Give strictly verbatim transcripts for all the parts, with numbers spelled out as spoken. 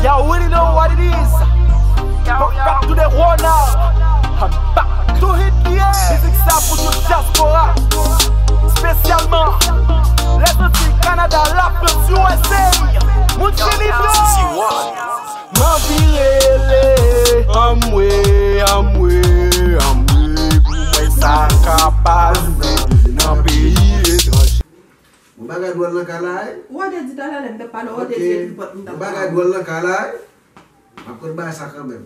Y'all already know what it is. Back, back to the Rona. I'm back to hit the air. Mizik sa pou tout dyaspora. Espesyalman Lèzantiy, Kanada, Lafrans, U S A. Moun Sendomeng. M anvi rele, anmwe, anmwe, anmwe, pou mwen sa ka pase nan peyi etranje. Bon bagay dwòl nan kay la, wi. Ou te di talè lè m t ap pale, ou te di tripòt m t ap pale. Bon bagay dwòl nan kay la, wi. M ap konn bagay sa kanmenm.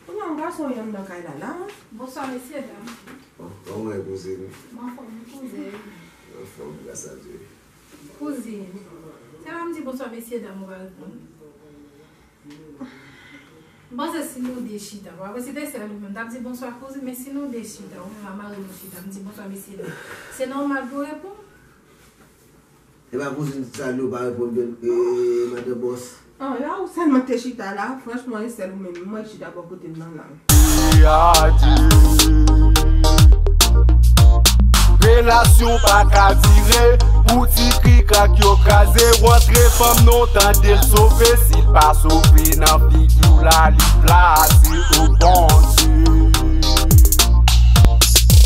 Kounye a, yon gason yon nan kay la, la. Bonswa, mesye dam. Bon, kòman w ye, kouzin? M anfòm, wi, kouzin. Anfòm, gras a Dye. Kouzin, se lè m di bonswa, mesye dam, ou pa reponn. M panse si nou de chita, pa vre, si te sèl ou menm, m t ap di bonswa kouzin, men si nou de chita, ou menm a mari nou chita, m di bonswa mesye dam. Se nòmal pou w reponn? E pa kouzin sa nou pa reponn byen, e, madan bòs. Ah, la ou sèlman te chita la, franchman, e sèl ou menm, mwen chita bò kote m nan la. Relasyon pa ka dire, pou ti krik ak yo kraze, rantre fanm non tande l sove, si l pa sove nan figi w la, li plase o Bondye.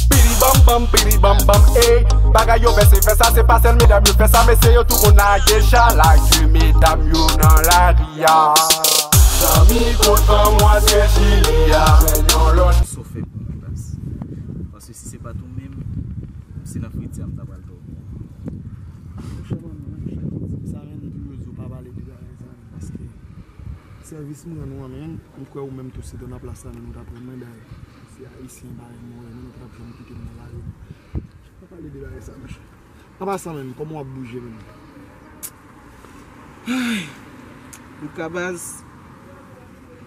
Pidi bam bam, pidi bam bam, ey, bagay yo fè se fè sa, se pa sèl medam yo fè sa, mesye yo tou konn lage chala, ke medam yo nan lari a. Zanmi kot fanm w antre chili a, jwenn yon lòt. Sa w fè pou mwen, baz. Paske si se pa t ou menm, se nan fredi a m ta pral dòmi. Monchè, ban m, monchè, di m sa, men, pou yo di w pa pale de bagay sa, men, paske sèvis m rann ou an, men, m kwè ou menm tou, si te w nan plas la, men, ou t ap rann mwen, dayè, se Ayisyen parèy mwen, men, ou t ap janm kite m nan lari. Pa pale de bagay sa, monchè. An pasan, menm, kòman w ap bouje, menm? Ay! Luka, baz,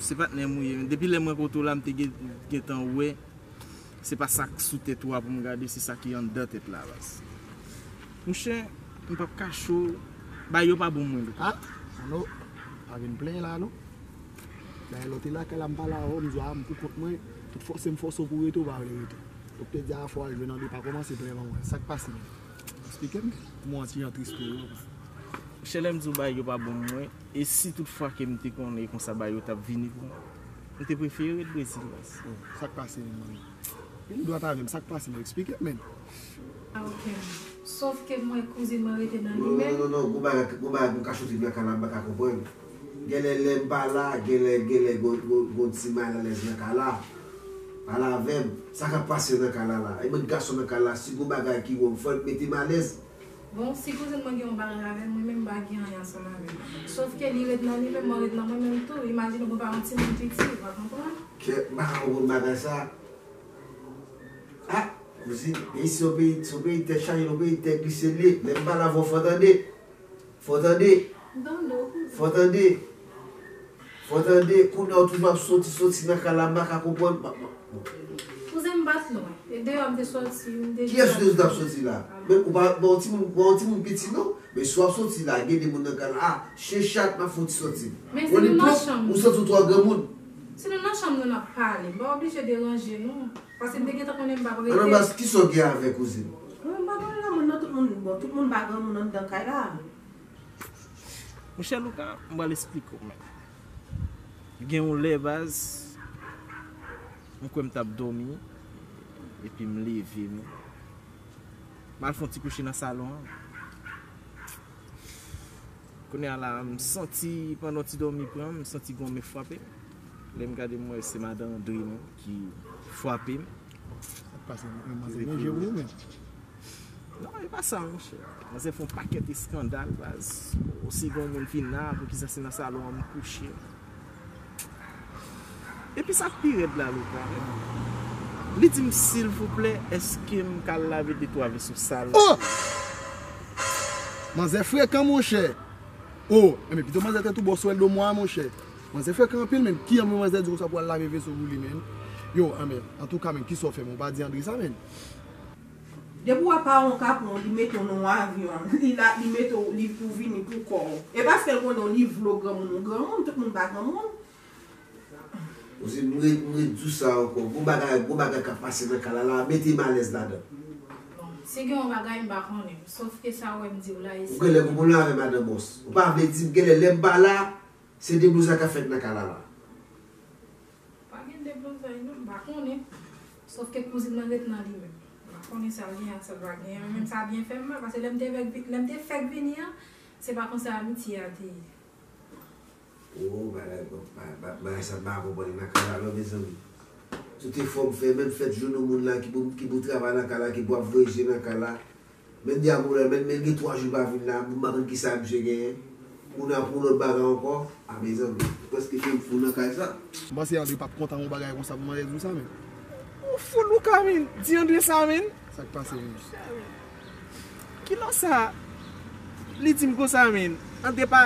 se patnè m ou ye, men. Depi lè m rankontre w la, m te gen, gentan wè. Se pa sa k sou tèt ou a pou m gade, se sa ki anndan tèt la, baz. Monchè, m p ap kache w, bagay yo pa bon mwen, Luka. Ah, Ano, pa vin plenyen la, non. Dayè, lè w te lakay la, m pale avè w, m di w, a, m pou kont mwen, tout fòse m fòse w pou w rete, w pa vle rete. Ou te di a fò w al jwenn André, pa kòmanse plenyen ban mwen. Sa k pase, menm? Eksplike m. Kòman w ti jan tris pou yo, pa? Monchè, lè m di w bagay yo pa bon mwen, e si tout fwa ke m te konnen konsa bagay yo t ap vini pou mwen, m te prefere ret Brezil, baz. Oh, sa k pase, menm, manmi? Vin dwat avè m, sa k pase, menm? Eksplike m, menm. Ah, ok. Sòf ke mwen, kouzin mwen rete nan li menm. Non, non, non, non, gon bagay, gon bagay, gon kachotik nan kay la, m pa ka konprann. Genlè lè m pa la, genlè, genlè gon, gon, gon ti malalèz nan kay la. Pale avè m, sa k ap pase nan kay la la? E bann gason nan kay la, si gon bagay ki wrong, fò l mete m alèz. Bon, si kouzin mwen gen yon bagay avè m, mwen menm m pa gen anyen ansanm avè l. Sòf ke li ret nan li menm, mwen ret nan mwen menm tou. Imajine w pa yon timoun piti, ou pa konprann? Kèt, m pa ka konprann bagay sa. Ah, kouzin, peyi se yon peyi, se yon peyi tèt chaje, yon peyi tèt glise l ye. Lè m pale avè w, fò w tande. Fò w tande. Fò w tande. Fò w tande. Kounye a w toujou ap soti, soti nan kay la, m pa ka konprann. Kouzin m pa t lwen. E deyò m te soti, m te... Kiyès ou te sot ap soti la? Men ou pa, pa yon timoun, pa yon timoun piti non. Men si w ap soti la, gen de moun nan kay la. Ah, chen chat, m ap fouti soti. Men si nou nan chanm, ou santi w twò granmoun. Si nou nan chanm nou, n ap pale. M pa oblije deranje nou. Paske m te gentan konnen m p ap rete. Annabas, kisa w gen avè kouzin? Mwen, m pa gen anyen, non, tout moun, bon, tout moun pa granmoun anndan kay la. Monchè Luka, m pral esplike w, men. Gen yon lè, baz, m kwè m t ap dòmi, epi m leve, men. M al fè yon ti kouche nan salon an. Kounye a la, m santi, pandan yon ti dòmi pran m, m santi gon men frape m. Lè m gade, m wè se madan Andre menm ki frape m. Sa k pase, manzè manje pou ou menm? Non, e pa sa, monchè. Manzè fè yon pakèt eskandal, baz. O, si gon moun vin la, poukisa se nan salon an m kouche? Epi sa k pi rèd la, Luka, li di m, silvouplè, èske m ka lave de twa veso sal? Oh! Manzè frekan, monchè. Oh, enben, pito manzè te tou bò sou Eldo mwa, monchè. Manzè frekan anpil, menm. Ki anmwe manzè di konsa pou al lave veso pou li, menm? Yo, enben, antouka, menm, kisa w fè, menm? Ou pa di Andre sa, menm? Depi w wè pa yon kapon, li mete w nan yon avyon, li la, li mete w, li pou vini pou kò w. E paske l konnen w, li vle w granmoun, ou granmoun, tout moun pa granmoun. Osi, m ret, m ret di w sa ankò. Gon bagay, gon bagay k ap pase nan kay la la, mete m alèz ladan. Bon, si gen yon bagay, m pa konnen. Sòf ke sa w wè m di w la, e sa. Ou genlè gon pwoblèm avè madan bòs. Ou pa vle di m genlè lè m pa la, Se deblozay k ap fèt nan kay la la. Pa gen deblozay non, m pa konnen. Sòf ke kouzin mwen ret nan li menm. M pa konnen sa l gen ak sa l pa gen. Mwen menm sa byen fè m mal, paske lè m te fèk vi-, lè m te fèk vini an, se pa konsa amitye a te ye. Oh, bagay, bagay, bagay sa m pa konprann nan kay la non, mezanmi. Tout efò m fè, menm fèt jounou moun la ki pou, ki pou travay nan kay la, ki pou ap voye je nan kay la. Men dyab ou la, men, men gen twa jou l pa vin la, m pa konn kisa misye genyen. Kounye a pou lòt bagay ankò. A mezanmi, prèske fè m fou nan kay sa. M panse Andre p ap kontan yon bagay konsa pou mwen di w sa, men. Ou fou Louka, men. Di Andre sa, men. Sa k pase, men? Kilè sa li di m konsa, men? Andre pa,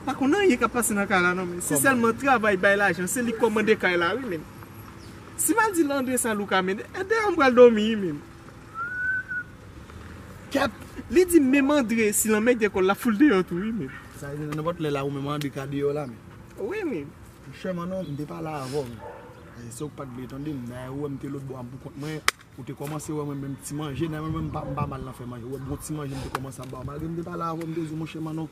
pa konn anyen k ap pase nan kay la, non, men. Se sèlman travay bay lajan, se li k kòmande kay la, wi, men. Si m al di Andre sa, Louka, men, dèyè m pral dòmi, wi, men. Kèt! Li di menm Andre, si l anmède kò l, l ap fout l deyò tou, wi, men. Sa vle di, nenpòt lè la, ou menm Andre ka deyò la, men. Wi, men. Monchè, Manno, m te pale avè w, men. E, se ou k pa t vle tande m, dayè ou wè m te lòtbò a m pou kont mwen, ou te kòmanse wè mwen menm ti manje, nan mwen menm m pa, m pa mal nan fè manje, ou wè bon ti manje m te kòmanse ap ba w, malgre m te pale avè w, m te di w, monchè, Manno,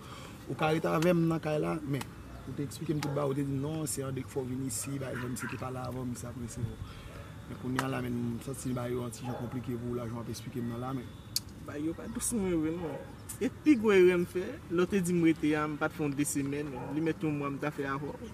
ou ka ret avè m nan kay la, men, ou te eksplike m tout bagay, ou te di m, non, se Andre k fè w vin isi, bagay, jan misye te pale avè w, misye ap resevwa w. Men kounye a la, men, m santi bagay yo yon ti jan konplike pou ou la, jan w ap eksplike m nan la, men. Bagay yo pa dous mwen vre, non. E pi gwo erè m fè, lè w te di m rete a, m pa t fè yon de semèn, li mèt yon mwa m ta fè avè w.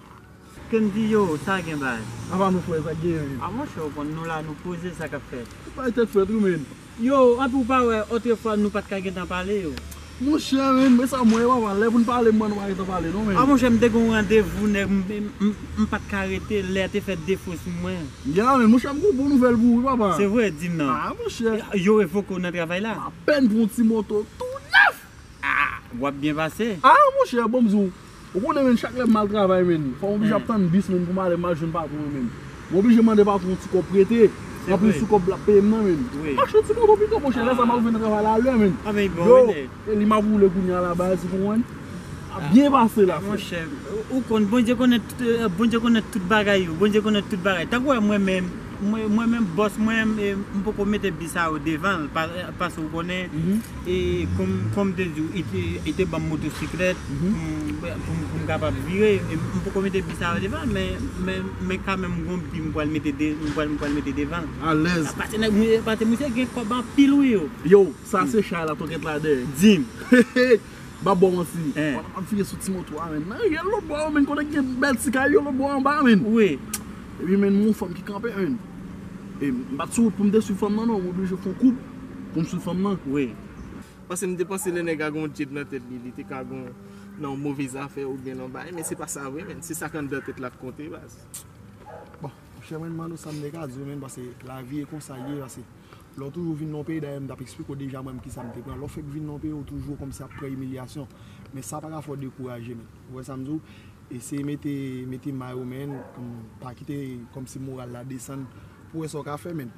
Ke m di yo, sa gen bagay. Apa nou frè, sa k genyen, wi? A monchè, ou konn nou la, nou poze sa k ap fèt. Ou pa tèt frèt, wi, men. Yo, anpi w pa wè, otrefwa nou pa t ka gentan pale yo. Monchè, men, men sa mwen, papa, lè pou n pale, mwen, nou pa gentan pale, non, men. A monchè, m te gen yon randevou, nèg, m, m, m, m pa t ka rete, lè te fè defo sou mwen. Ya, men, monchè, m gen yon bon nouvèl pou ou, wi, papa. Se vre, di m non. A, monchè. Yo revoke w nan travay la. M apèn pran yon ti moto tou nèf. Ah, w ap byen pase. Ah, monchè, bon, m di w, ou konnen, men, chak lè m al travay, men, fò m oblije ap tann bis, men, pou m ale, m al jwenn patwon an, men. M oblije mande patwon an ti kòb prete. Anplis, sou kòb l ap peye m nan, men. M achte yon ti moto pito, monchè, lè sa m al vin nan travay la, lè, men. Yo, e li m ap woule kounye a la, baz, ou konprann? Ap byen pase la, frè. Monchè, ou konn, Bondye konnen tout, Bondye konnen tout bagay yo, Bondye konnen tout bagay. Tankou wè mwen menm, mwen, mwen menm, bòs mwen, e, m poko mete bis sa yo devan l, pa, paske ou konnen, e, kòm, kòm te di w, li te, li te ban m motosiklèt pou m, pou m, pou m kapab vire, e m poko mete bis sa yo devan l, men, men, men kanmenm, gon bi m pral mete de, m pral, m pral mete devan l. Alèz. Paske nèg, paske misye gen kòb anpil, wi, yo. Yo, sa se chay la, tokèt la dèyè. Di m. M ap ba w manti. Wè, m ap vire sou ti moto a, men. Nan riyèl lòtbò a, men, kote gen bèl ti kay yo lòtbò anba, men. Wi. Epi, men, yon fanm ki kanpe, men. E m pa t sou wout pou m te swiv fanm nan, non. M oblije fè yon koub pou m swiv fanm nan. Wi. Paske m te panse lè nèg la gen yon djed nan tèt li, li te ka gen yon, nan yon move zafè oubyen nan yon bagay, men se pa sa vre, men. Se sa k anndan tèt la k konte, baz. Bon, monchè, mwen, m pa konn sa m te ka di w, men, paske lavi e konsa l ye, paske lè w toujou vin nan yon peyi, dayè m t ap eksplike w deja mwen menm kisa m te pran. Lè w fèk vin nan yon peyi, w toujou kòmsi ap pran imilyasyon. Men sa pa ka fè w dekouraje, men. Ou wè sa m di w? Eseye mete, mete may ou, men, pa kite kòmsi moral la desann pou w wè sa w ka fè, men.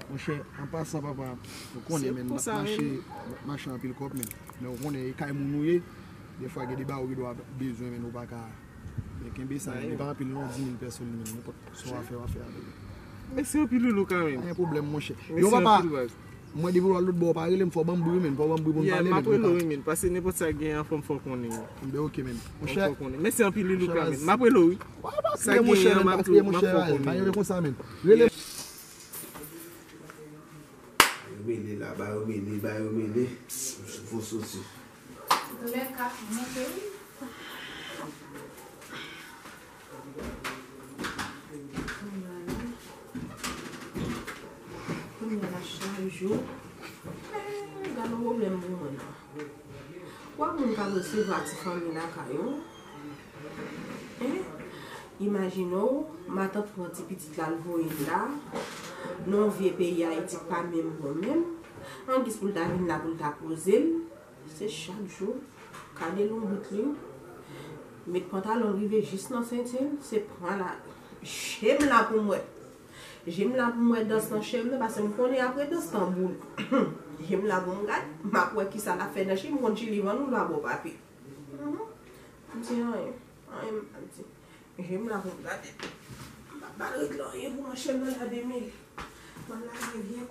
Monchè, an pasan, papa, ou konnen, men, m ap mache, m ap mache anpil kòb, men. Men ou konnen, e kay moun ou ye, defwa gen de bagay ou gen dwa bezwen, men ou pa ka Men kenbe sa, men li pa anpil non, di mil pèsòn, men nenpòt sa w a fè, w a fè avè l. Mèsi anpil, Loulou, kanmenm. Pa gen pwoblèm, monchè. Yo, papa, mwen, depi w al lòt bò, w pa rele m, fò w ban m bri, men, fò w ban m bri pou n pale, men. M ap rele w, wi, men, paske nenpòt sa k genyen an, fò m fè w konnen. Enben, oke, men. Monchè, mèsi anpil, Loulou, kanmenm. M ap rele w, wi. Sa k genyen an, m ap tou, m ap fè w konnen. Pa rele konsa, men. Rele. Yo mele la, ba yo mele, ba yo mele. Fò soti. Lè k ap monte, wi. Kounye a la, chak jou. Eh, gade yon pwoblèm pou mwen nan. Wè moun k ap resevwa ti fanmi lakay yo. Hein? Imajine w, matant pran ti pitit la, l voye l la, nan yon vye peyi Ayiti k pa menm bon menm, angiz pou l ta vin la pou l ta poze l, se chak jou, kade lonbrit li, met pantalon l rive jis nan senti l, se pran lari. Je m la pou m wè. Je m la pou m wè dans nan je m nan, paske m konnen apre dans tanbou l. Je m la pou m gade, m ap wè kisa l ap fè nan je m, m konn Chili vann ou l pa ba w papye. Mhm. M di anyen. Anyen m pa di. Je m la pou m gade. M pa ba l regle anyen pou mwen, je m nan la de mil. M al lage vye.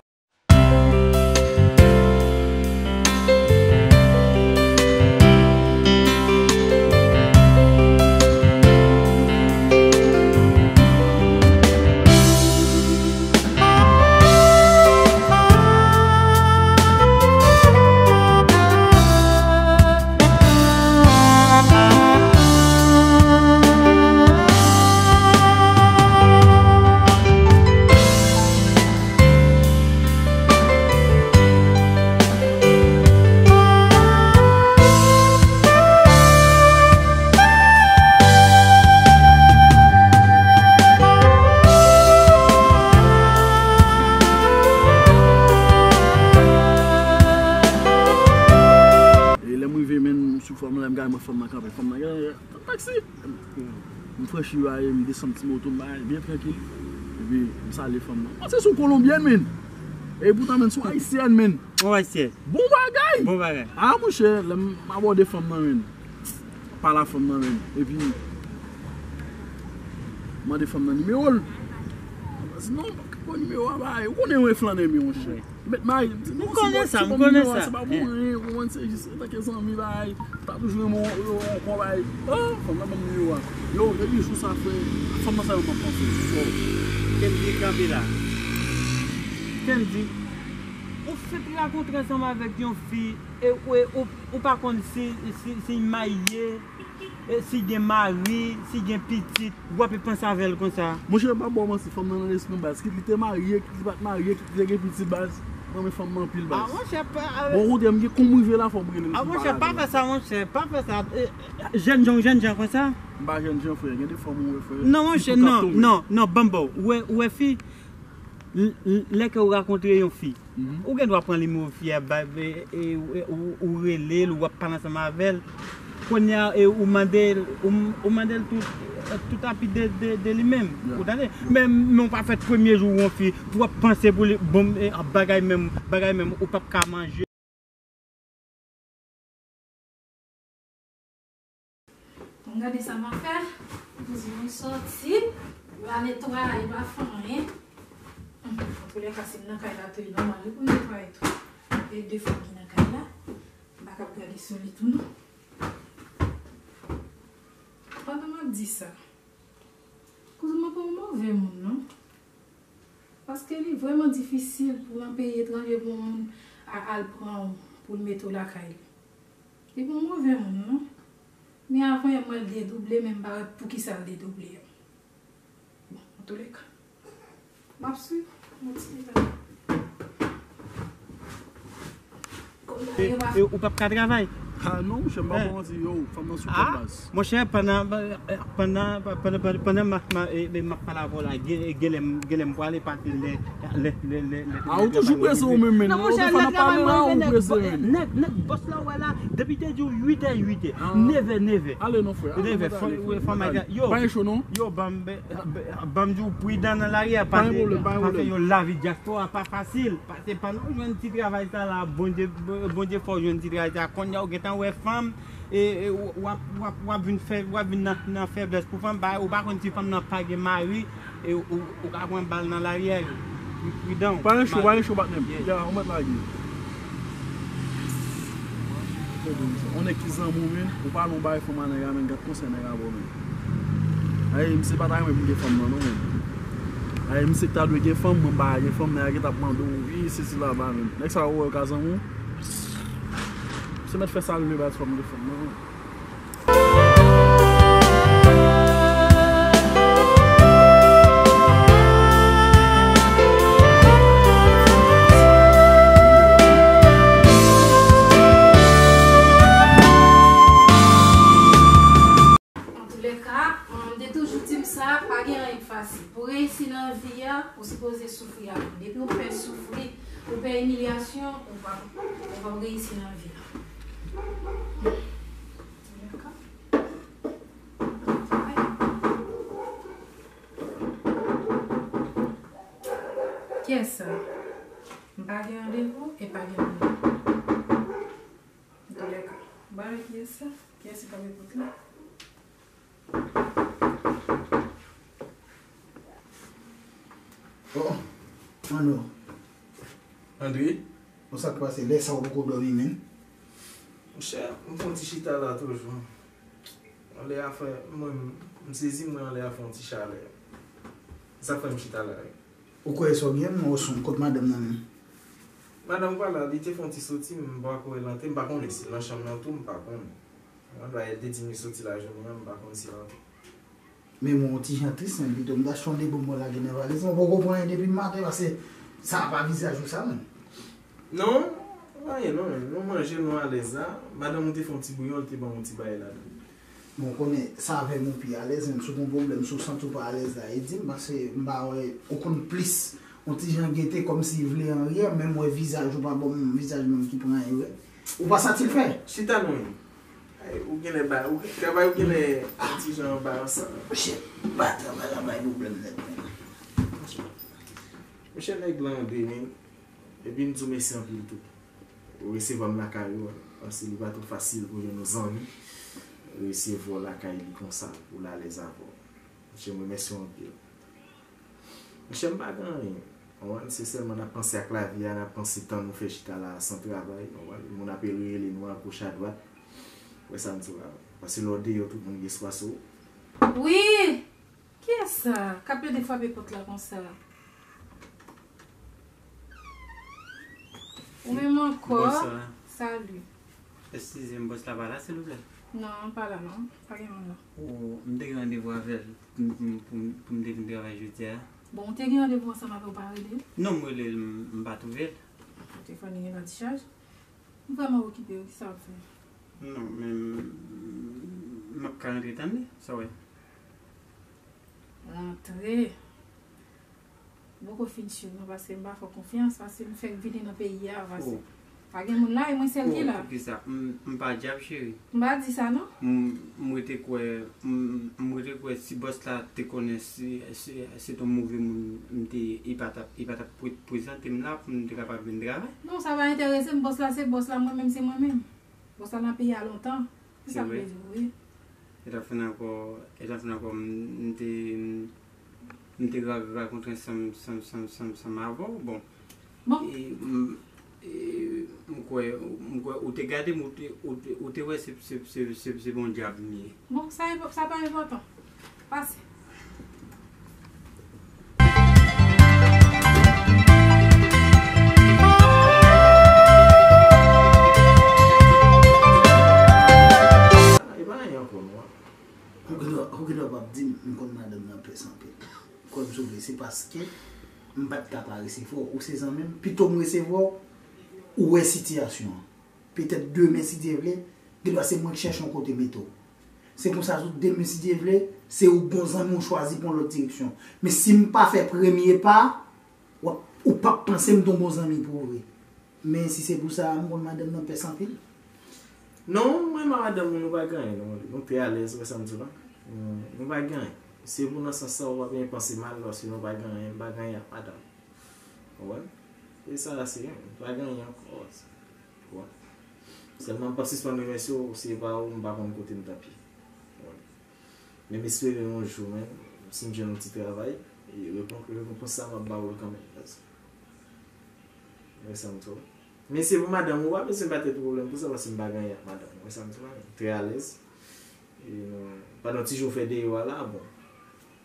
Taksi. M franchi yo a, m desann ti moto, m bay byen trankil. Epi m salye fanm nan. Mwen se sou kolonbyèn, men. E poutan, men, sou ayisyèn, men. Yon ayisyèn. Bon bagay. Bon bagay. Ah, monchè, lè m abòde fanm nan, men. Pale a fanm nan, men. Epi, mande fanm nan nimewo l. Sinon, pran nimewo a, bay. Ou konnen yon flannè, men, monchè. Wi. Met may, m konnen sa, m konnen sa. Se pa pou anyen, ou konprann, se jis antanke zanmi, bay. M ta toujou renmen yon, yon, yon konbay. Oh, fanm nan ban m nimewo a. Yo, depi jou sa, frè, fanm nan sa yo m ap panse. Kendy kanpe la. Kendy, ou fèk rakontre ansanm avèk yon fi, e, e, ou, ou pa konn si, si, si l marye, e, si l gen mari, si l gen pitit, w ap panse avè l konsa. Monchè, m pa ba w manti, fanm nan nan lespri m, baz. Kit li te marye, kit li pa t marye, kit li te gen pitit, baz. Mwen renmen fanm nan anpil, baz. Ah, monchè, pa, ah, bon, kote m gen, kou m rive la, fò m rele l pou m pale avè l. Ah, monchè, pa fè sa, monchè, pa fè sa. E, jèn jan, jèn jan konsa? M pa jèn jan, frè. Gen de fanm ou wè, frè. Non, monchè, non, non, non, ban m ba w. Ou wè, ou wè fi, l-, l-, lè ke w rakontre yon fi, ou gen dwa pran nimewo fi a, ba, e, e, e, ou, ou rele l, ou ap pale ansanm avè l. Kounye a, e, ou mande l, ou, ou mande l tout, tout api de, de, de li menm. Ou tande? Men, men ou pa fèt premye jou yon fi, w ap panse pou li, bon, e, bagay menm, bagay menm, ou p ap ka manje. Bon, gade sa m ap fè. Kouzen mwen soti, li pa netwaye, li pa fè anyen. Antoulèka, si m nan kay la tou, li nòmal wi pou m netwaye tou. E de fanm ki nan kay la, m pa kab gade sou li tou non. Pandan m ap di sa, kouzen mwen pa yon move moun non. Paske li vrèman difisil pou nan peyi etranje pou yon moun a-, al pran w pou l mete w lakay li. Li pa yon move moun non. Men avan yè mwen l dedouble, men m pa wè poukisa l dedouble an. Bon, antoulèka, m ap swiv yon ti letan. E, e ou p ap ka travay? Ah non, monchè, m pa ba w manti, yo, fanm nan sou kòd, baz. Monchè, pandan, pandan, pandan, pandan, pandan m ap, m ap, e, m ap pale avè w la, gen, genlè m, genlè m pwale pati lè, lè, lè, lè, lè. Ah, ou toujou prese ou menm, men. Non, monchè, lè travay mwen rive, nèg, nèg bòs la, ou wè la, depi te di w uit è, uit è, nevè, nevè. Ale non, frè, ale, nevè, fanm, fanm, yo, pa gen cho non. Yo, ban m, ban m di w pridan nan lari a, pa gen pwoblèm, pa gen pwoblèm. Paske yon lavi dyaspora pa fasil. Pase pa nou jwenn ti travay sa la, Bondye, Bondye fè w jwenn ti travay sa. Kounye a ou gentan wè fanm, e, e, w ap, w ap, w ap vin fè, w ap vin nan, nan feblès pou fanm, ba, ou pa konn si fanm nan pa gen mari, e ou, ou ka pran bal nan lari a, yo. Pri-, pridan w. Pa gen cho, pa gen cho, patnè m. Ya, ou mèt lage. On nèg ki zanmi w, men, ou pale yon bagay fanm a nèg la, men, gad konsèy nèg la ba w, men. Ay, misye pa ta renmen pou m gen fanm nan, non, men. Ay, misye ki ta dwe gen fanm, mwen m pa gen fanm, nèg la ki t ap mande w, wi, sesi la, ba, men. Nèg sa ou wè yo ka zanmi w? Misye mèt fè sa l vle, baz, fò m gen fanm nan, men. Antoulèka, m te toujou di m sa, pa gen anyen k fasil. Pou reyisi nan vi a, ou sipoze soufri avan. Depi ou pè soufri, ou pè imilyasyon, ou p ap, ou p ap reyisi nan vi a. Antoulèka. Kiyès sa? M pa gen randevou e pa gen moun. Antoulèka, ba m wè kiyès sa? Kiyès ki frape pòt la? Oh, Ano. Andre? Bon, sa k pase? Lè sa w poko dòmi menm? Monchè, m fè yon ti chita la toujou. Anlè a fè, mwen, m sezi, mwen anlè a fè yon ti chalè. Sa k fè m chita la, wi. Ou kwè sa w gen, mwen, osnon kot madanm nan menm? Madanm pa la, li te fè yon ti soti, m pa kwè l antre, m pa konnen si l nan chanm nan tou, m pa konnen. Mwen, dayè, l te di m li soti lajounen an, m pa konn si l antre. Men mwen yon ti jan tris, men pito m ta achte yon de bonbon lage nan valiz mwen. Poko pran anyen depi maten, paske sa pa vizaj ou sa, menm. Non, anyen non, menm. Nou manje, nou alèz la. Madanm ou te fè yon ti bouyon, li te ban m yon ti bagay ladan. Bon, ou konnen, sa fè m ou pi alèz, menm si w gon pwoblèm, si w santi w pa alèz la, e di m, paske m pa wè, ou konn plis, yon ti jan gete, kòmsi vle anrye, menm wè vizaj ou pa bon, vizaj moun ki pran anyen, wè. Ou pa santi l fè? Chita non. Ou genlè ba, ou gen, travay ou genlè yon ti jan anbaransan. Monchè, pa travay la bay pwoblèm nèt, menm. Monchè, nèg lan an demen, epi m di w mèsi anpil tou. Ou resevwa m lakay ou, paske li pa twò fasil pou jwenn yon zanmi resevwa w lakay li konsa, pou l alèz avè w. Monchè, m remèsye w anpil. Monchè, m pa gen anyen. Konprann? Se sèlman n ap panse ak lavi a, n ap panse tan nou fè chita la a san travay. Konprann? Moun ap rele nou agoch adwat. Ou wè sa m di w la? Paske lè w deyò, tout moun gen espwa sou ou. Wi! Kiyès sa k ap plede frape pòt la konsa? Ou menm ankò? Bòs la. Salut. Eskize m, bòs la pa la, silvouplè? Non, pa la non. Pa gen moun la. Ou, m te gen randevou avè l pou m, pou m, pou m, pou m te vin travay jodi a. Bon, ou te gen randevou ansanm avè l, ou pa rele l? Non, m rele l, m, m pa twouve l. Telefòn li gentan dichaj. M vrèman okipe wi, kisa w ap fè? Non, men m, m ap ka rantre tann li, sa w wè. Rantre? M poko fin si non, paske m pa fè w konfyans, paske m fèk vini nan peyi a, paske pa gen moun la, e mwen sèl ki la. Oh, poukisa? M, m pa dyab, cheri. M pa di sa non. M, m rete kwè, m, m rete kwè si bòs la te konnen si, si, si se t yon move moun m te, li pa t ap, li pa t ap pre-, prezante m la pou m te kapab vin travay. Non, sa pa enterese m, bòs la se bòs la, mwen menm se mwen menm. Bòs la nan peyi a lontan. Se sa m vle di w, wi. E ta fin ankò, e ta fin ankò, m, m te, m te ra-, rakontre ansanm, ansanm, ansanm, ansanm, ansanm avè w. Bon. Bon. E, m, e, m kwè, m kwè ou te gade m, ou te, ou te, ou te wè se, se, se, se, se bon dyab m ye. Bon, sa, sa pa enpòtan. Pase. E pa anyen ankò non. Ou gen dwa, ou gen dwa p ap di m, m konn madanm nan pès anpil. Kwè m sove, se paske m pa t ka pa resevwa w. Ou se zanmi m, pito m resevwa w, ou wè sitiyasyon an. Petèt demen, si Dye vle, gen dwa se mwen k chèche yon kote mete w. Se konsa tou, demen, si Dye vle, se ou bon zanmi w chwazi pou yon lòt direksyon. Men si m pa fè premye pa, w ap, ou p ap panse m t yon bon zanmi pou ou vre. Men si se pou sa, m konn madanm nan pès anpil. Non, mwen ak madanm mwen, nou pa gen anyen, non. Nou trè alèz, ou wè sa m di w la. Nou, nou pa gen anyen. Se pou nan sans sa, ou pa byen panse mal, paske nou pa gen anyen, m pa gen anyen ak madanm. Ou konprann? E sa la se, m pa gen anyen ankò. Ou konprann? Sèlman m p ap sispann remèsye w, si se pa ou, m pa konn kote m t ap ye. Ou konprann? Men m espere yon jou, men, si m jwenn yon ti travay, e rekonp-, rekonpans sa m ap ba w l kanmenm, baz. Ou wè sa m di w? Men se pou madanm ou, pa bezwen ba tèt ou pwoblèm pou sa, paske m pa gen anyen ak madanm ou. Ou wè sa m di w la? Trè alèz. E nou, pandan ti jou fè deyò a la, bon.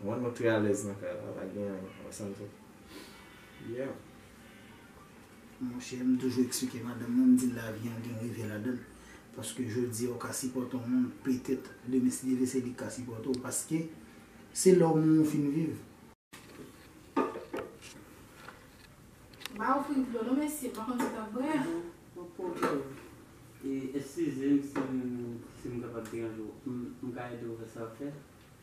Mwen, nou trè alèz nan kay la, pa gen anyen. Ou wè sa m di w? Yeah. Monchè, m toujou eksplike madanm mwen, m di l lavi an gen revè ladan l. Paske jodi a ou ka sipòte yon moun, petèt, demen si Dye vle se li k ka sipòte w. Paske se lè w mouri w fin viv. M pa ofri w dlo non mesye, m pa konn si w t ap bwè. Non, pa pwoblèm. E, eskize m si m, si m kapab deranje w. M, m ka ede w fè sa w ap fè?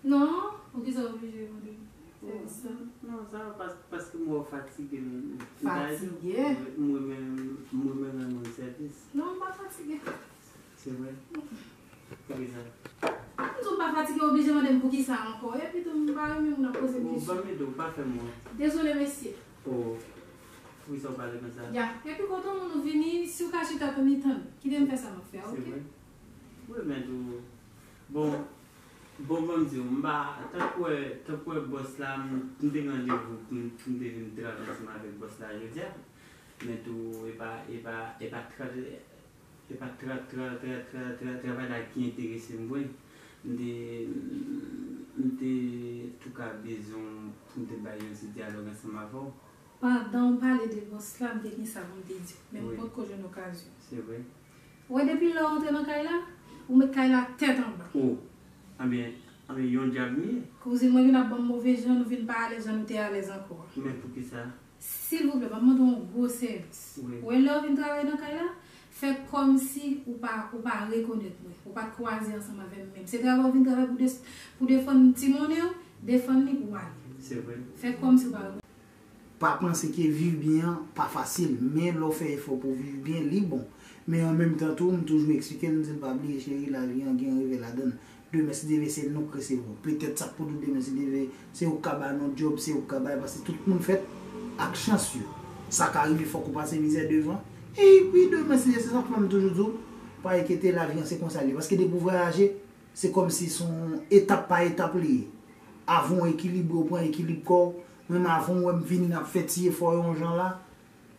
Non, poukisa w oblije mande m sèvis sa? Non, sa pa, paske m wè w fatige, m, m ka ede w. Fatige? M, m renmen, m renmen rann moun sèvis. Non, m pa fatige. Se vre? Poukisa? M di w m pa fatige, oblije mande m poukisa ankò. Epi tou, m pa renmen moun ap poze m kesyon. Bon, ban m ede w, pa fè m wont. Dezole, mesye. Oh, poukisa w pale konsa? Ya, epi kote w moun ou vini, si w ka chita tann li, tann. Kite m fè sa m ap fè a, oke? Se vre? Wi, men tou, bon, bon, ban m di w, m pa, tankou wè, tankou wè bòs la, m, m te gen randevou pou m, pou m te vin travay ansanm avèk bòs la jodi a. Men tou, e pa, e pa, e pa tra-, E pa tra-, tra-, tra-, tra-, tra-, travay la ki enterese m vre. M te, m te touka bezwen pou m te bay yon ti dyalòg ansanm avè w. Pandan w pale de bòs la, m te gen sa pou m te di w, men m potko jwenn okazyon. Se vre. Ou wè depi lè w antre nan kay la, ou met kay la tèt anba. Oh, anben, anben, yon dyab m ye. Kouzin mwen vin ap ban m move jan, nou vin pa alèz jan nou te alèz ankò a. Men poukisa? Silvouplè, m ap mande w yon gwo sèvis. Wi. Ou wè lè w vin travay nan kay la, fè kòmsi ou pa, ou pa rekonèt mwen. Ou pa t kwaze ansanm avè m menm. Se travay ou vin travay pou de-, pou defann ti monnen w, defann li pou w ale. Se vre. Fè kòmsi ou pa rekonèt. Pa panse ke viv byen an pa fasil, men lè w fè efò pou w viv byen, li bon. Men an menm tan tou, m toujou eksplike l, m di l pa bliye cheri, lavi an gen revè ladan l. Demen si Dye vle se nou k resevwa w. Petèt sa k pou nou demen si Dye vle, se ou k ka ba nou djòb, se ou k ka bay, paske tout moun fèt ak chans yo. Sa ka rive, fòk ou pase mizè devan. Epi demen si Dye, se sa k fè m toujou di w, pa enkyete, lavi an se konsa l ye. Paske depi w vwayaje, se kòmsi se yon etap pa etap li ye. Avan w ekilibre, w pran ekilib kò w. Menm avan w wè m vin ap fè ti efò yon jan la,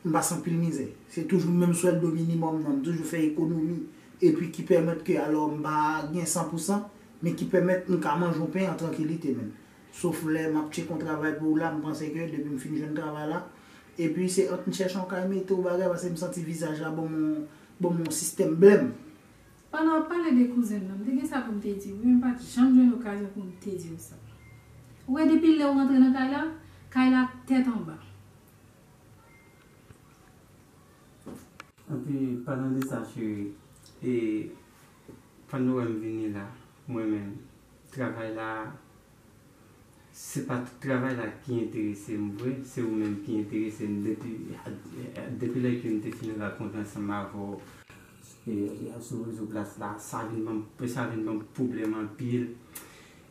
m pase anpil mizè. Se toujou menm swèldo minimòm nan, m toujou fè ekonomi. Epi ki pèmèt ke, alò, m pa gen san pou san, men ki pèmèt m ka manje yon pen an trankilite menm. Sof lè m ap tcheke yon travay pou w la, m panse ke depi m fin jwenn travay la, epi se ant m chèche yon kay mete w bagay, paske m santi vizaj la ban m yon, ban m yon sistèm blèm. Pandan w ap pale de kouzen m nan, m te gen sa pou m te di w, wi, men m pa t janm jwenn okazyon pou m te di w sa. Ou wè, depi lè w rantre nan kay la, kay la tèt anba. Epi, palan de sa, cheri, e, pandan w wè m vini la, mwen menm, travay la, se pa tout travay la ki enterese m vre, se ou menm ki enterese m depi, depi lè ke m te fin rankontre ansanm avè w, e, e, sou rezo plas la, sa vin ban m, sa vin ban m pwoblèm anpil.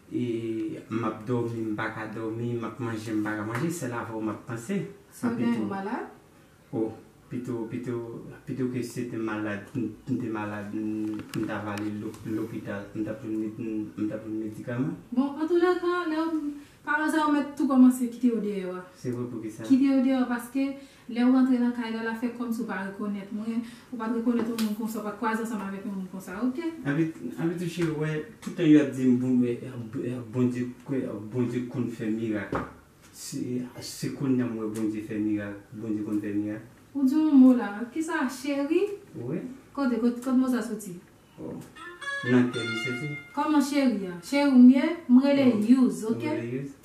E, m ap dòmi, m pa ka dòmi, m ap manje, m pa ka manje, sèl avè w m ap panse. Sa w gen, ou malad? Oh, pito, pito, pito ke se te malad, m, m te malad, m, m t ap ale lop-, lopital, m t ap jwenn med-, m, m t ap jwenn medikaman. Bon, antoulèka, lè w, paran sa yo mèt tou kòmanse kite w deyò a. Se vre, poukisa? Kite w deyò paske lè w rantre nan kay la, l ap fè kòmsi w pa rekonèt mwen, ou pa t rekonèt yon moun konsa, ou pa t kwaze ansanm avèk yon moun konsa, oke? Anpi, anpi tou cheri, wè, toutan yo ap di m, bon, e, e, Bondye, Bondye konn fè mirak. Se, se kounye a m wè Bondye fè mirak, Bondye konn fè mirak. Ou di yon mo la, kisa, cheri? Wi. Kote, kote, kote mo sa soti? Oh. Nan kè m soti. Kòman cheri a? Cheri w m ye, m rele Yuz, oke? M rele Yuz.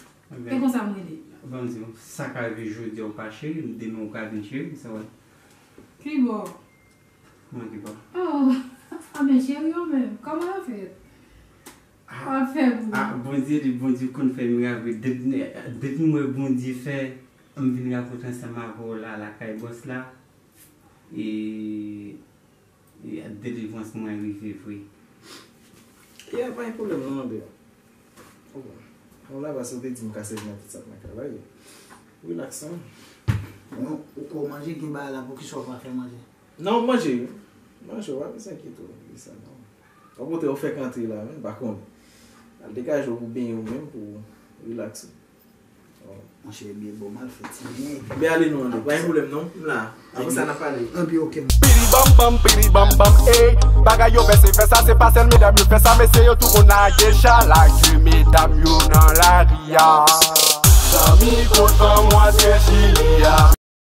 E konsa m rele. Ban m di w, sa ka rive jodi a ou pa cheri m, demen ou ka vin cheri m, sa wè. Ki bò? Mwen ki pa. Oh, a men cheri yo menm, kòman yo fè? Ah, w ap fè pou ah, mwen. Bondye, li, Bondye konn fè mirak vre. Depi, depi m wè Bondye fè, m vin rankontre ansanm avè w la, lakay bòs la. E, e delivrans mwen rive vre. Ya, pa gen pwoblèm non, anben. Oh, bon. Bon, la, paske w te di m ka sèvi nan tout sa k nan kay la, ye. Relax, non? Bon, ou, ou manje, gen bagay la, poukisa w pa fè manje? Non, manje, wi. Manje, w pa bezwen enkyete w de sa, non. Ou pote, ou fèk antre la, wi, m pa konnen. Al degaje w pou benyen w menm, pou relax ou. Oh. Monchè, ebyen, bon, m al fè ti benyen. Ebyen, ale non, ale. Pa gen pwoblèm, non. M la. Apre sa, n a pale. Ebyen, oke. Pidi bam bam, pidi bam bam, ey. Bagay yo fè se fè sa, se pa sèl medam yo fè sa, mesye yo tou konn lage chalak, medam yo nan lari a. Zanmi kontan mwen se Chili a.